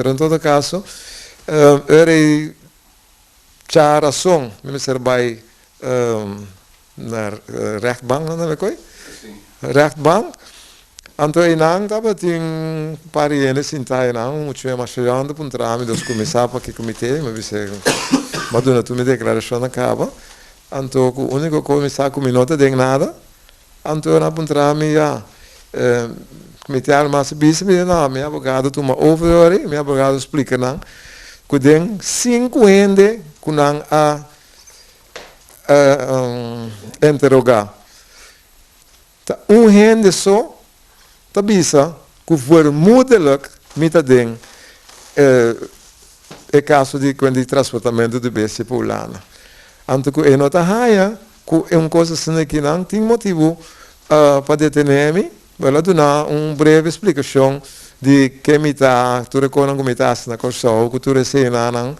Pero en todo kaso, ora djarason mi mester bai na rechtbank, no ta koi? Rechtbank. Anto einan tabatin par di hende sintá einan, muchu mas yòn ta puntra mi, dus kuminsá pa ki komité, mi bisa mi a duna tur mi deklarashonnan kaba. Anto ku úniko kos mi sa ku mi no ta den nada. Anto nan a puntra mi, ya, komité alma a bisa mi, no, mi abogado tuma over yori, mi abogado splika nan ku den sinku hende ku nan a interogá. Ta un hende so ta bisa ku vermoedelijk mi ta den e kaso di di transportamentu di bestia pa Hulanda. Anto ku e no ta haña ku un kos asina aki nan tin motibu pa detené mi, el a duna un breve splikashon di ke mi ta, tur e kosnan ku mi ta hasi na Kòrsou, ku tur esenanan.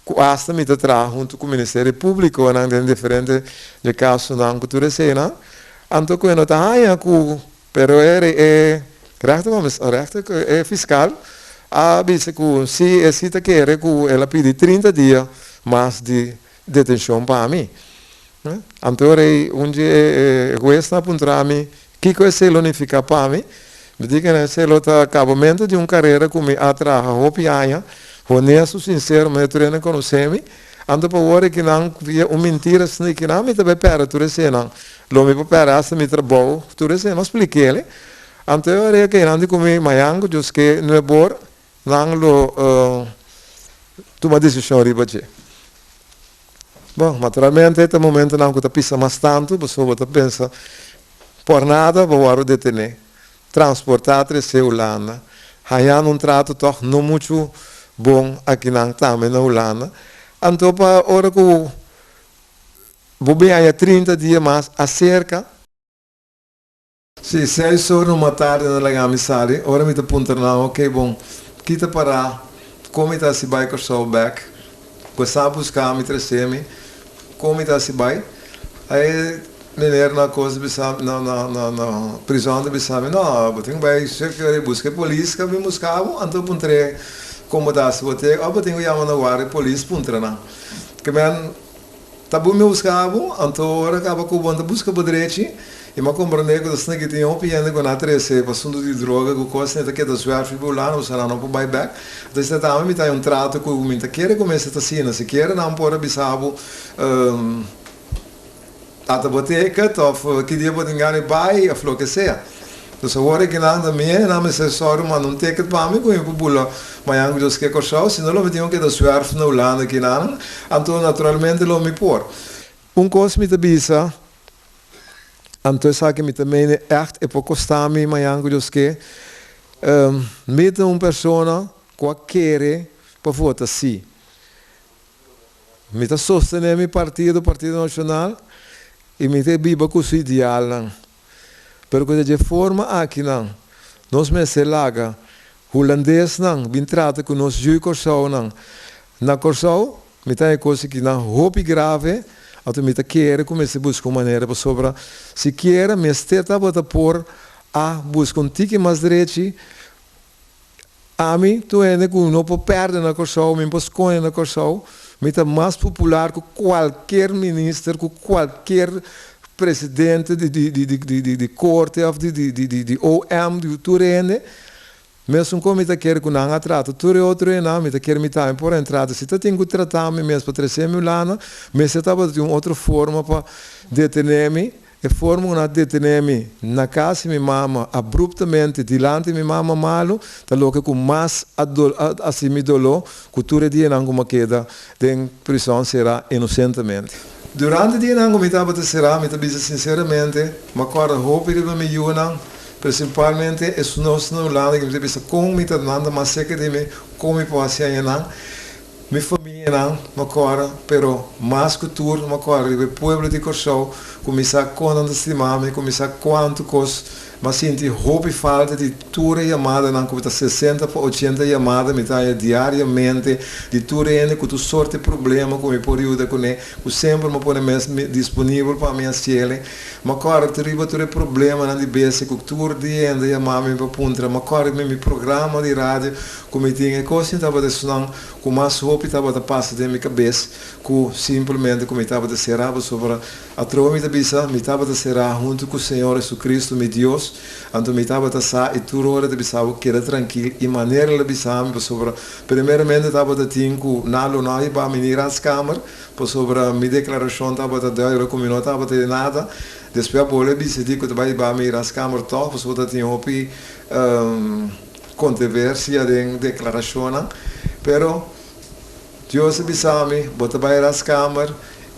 Ku asta mi ta traha huntu ku Ministerio Públikonan den diferente dje kasonan ku tur eseinan, anto ku e no ta haña ku pero e e rèchter rèchter e fiskal a bisa ku si e si ta kere ku el a pidi 30 dia mas di detenshon pa mi. Anto ora ei un dje e huesnan a puntra mi kiko esei lo nifiká pa mi. Mi di ku esei lo ta kabamentu di un karera ku mi a traha hopi aña, honesto, sinsero, manera tur hende konosé mi. Anto pa ora ki nan via un mentira asina ki nan mi ta bai pèrdè tur eseinan. Lo mi por pèrdè asta mi trabou, tur esei. Mi a splik'é. Anto e ora ei ke nan di ku mi mañan ku Dios ke nuebor nan lo tuma desishon riba dje. Bon, naturalmente ta momentonan ku ta pisa mas tantu, pasobra bo ta pensa por nada bo wòrdu detené, transportá trese Hulanda, hañando un trato tòg no muchu bon akinan tambe na Hulanda. Anto pa ora ku bo bin haña 30 dia mas aserka. Si, seis or numa tardi nan laga mi sali, ora mi ta puntra nan, ok bon, ki ta pará, kon mi ta hasi bai Kòrsou bèk? Bo sa buska mi, trese mi, kon mi ta hasi bai? E meneer na kos bisa mi, na na na prizòn ta bisa mi, no, bo tin ku bai seki buska e polis ku a bin buska bo, anto puntr'é kon bo ta hasi bo te, òf bo tin ku yama na warda di polis puntra nan. Ke men. Ta bo mi buska bo, anto ora kaba ku bo ta buska bo drechi, i m'a komprendé ku ta asina ki tin hopi hende ku nan a trese pa asuntu di droga ku kos ta keda zwerf riba Hulanda pasobra nan no por bai bèk. Anto esei tambe mi ta haña un trato ku mi ta kere ku mester ta asina. Si kere nan por a bisa bo ata bo ticket òf ki dia bo tin gana di bai òf loke sea. Dus awor aki nan ta mi nan mester sòru manda un ticket pa mi ku mi por bula mañan ku Dios ke Kòrsou, si no lo mi tin ku keda zwerf na Hulanda aki nan, anto naturalmente lo mi por. Un kos mi ta bisa, anto esaki mi ta mene ègt e por kosta mi mañan ku Dios ke, mi ta un persona ku a kere pa vota sí. Mi ta sostené mi partido, Partido Nashonal, i mi ta biba ku su idealnan. Pero ku ta dje forma akinan nos mester laga hulandesnan bin trata ku nos yu Kòrsounan. Na Kòrsou mi ta haña kos akinan hopi grave, anto mi ta kere ku mester buska un manera pasobra sikiera mester tabata por a buska un tiki mas drechi. Ami tur hende ku no por pèrdè na Kòrsou, mi por skonde na Kòrsou, mi ta mas popular ku kualker minister, ku kualker presidente di di di di di di korte òf di di di di di OM, di tur hende. Mesun kon mi ta kere ku nan a trata tur e otro hendenan, mi ta kere mi tambe por a trata. Si ta tin ku trata mi mes pa trese mi Hulanda, mester tabata tin un otro forma pa detené mi. E forma ku nan a detené mi na kas di mi mama abruptamente dilanti mi mama malu ta loke ku mas a hasi mi doló ku tur e dianan ku mi a keda den prison será inosentemente. Durante dianan ku mi tabata será mi ta bisa sinseramente mi a kòrda hopi riba mi yunan, prinsipalmente esun na Hulanda ku mi ta bisa kon mi ta nan ta mas serka di mi kon mi por hasi aña nan. Mi famianan no kòrda, pero mas ku tur no kòrda riba e pueblo di Kòrsou ku mi sa kon nan ta stima mi, ku mi sa kuantu kos Mi a sinti hopi falta di tur e yamadanan ku ta 60 pa 80 yamada mi ta haña diariamente di tur hende ku tur sorte problema ku mi por yuda kuné, ku semper mi a pone mes disponibel pa mi hasiel. Mi a kòrda riba tur e problemanan di bese ku tur di hende yama mi pa puntra. Mi a kòrda riba mi programa di radio ku mi tin. E kos tabata esunnan ku mas hopi tabata pasa den mi kabes ku simplemente ku mi tabata será pasobra Atrobe mi ta bisa, mi tabata será huntu ku Señor Jesucristo, mi Dios, anto mi tabata sa i tur ora ta bisa bo keda trankil i manera el a bisa mi pasobra primeramente tabata tin ku nan lo no a hiba mi ni raadskamer pasobra mi deklarashon tabata duidelijk ku mi no tabata di nada. Despues a bolbe bisa di ku ta bai hiba mi raadskamer tòg pasobra ta tin hopi konteversia den deklarashonnan pero Dios a bisa mi, Bo ta bai raskamer,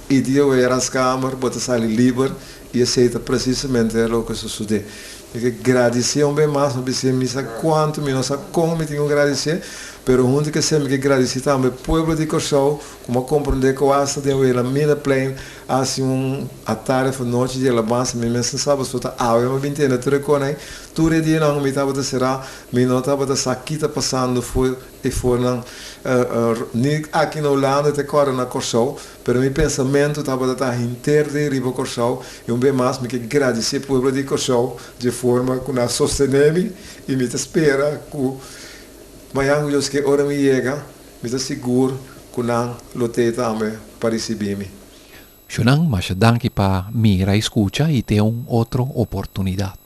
i dia bo e raskamer, bo ta sali liber, i esei ta presisamente loke a sosodé. Mi ke gradisé un bes mas, mi bis'é, mi sa kuantu, mi no sa kon mi tin ku gradisé, pero huntu ku esei mi ke gradisé tambe pueblo di Kòrsou ku mi a komprondé ku asta den Wilhelminaplein a hasi un atardi òf anochi di alabansa. Mi mes no sa pasobra ta awe mi a bin tende tur e konai. Tur e dianan ku mi tabata será, mi no tabata sa ki ta pasando for. E fornan ni aki na Hulanda te kòrda na Kòrsou, pero mi pensamentu tabata ta henter di riba Kòrsou i un bes mas mi ke gradisé pueblo di Kòrsou dje forma ku nan a sostené mi i mi ta spera ku mañan ku Dios ke ora mi yega mi ta sigur ku nan lo t'ei tambe pa risibí mi. Shunan, masha danki pa mira i skucha i te un otro oportunidat.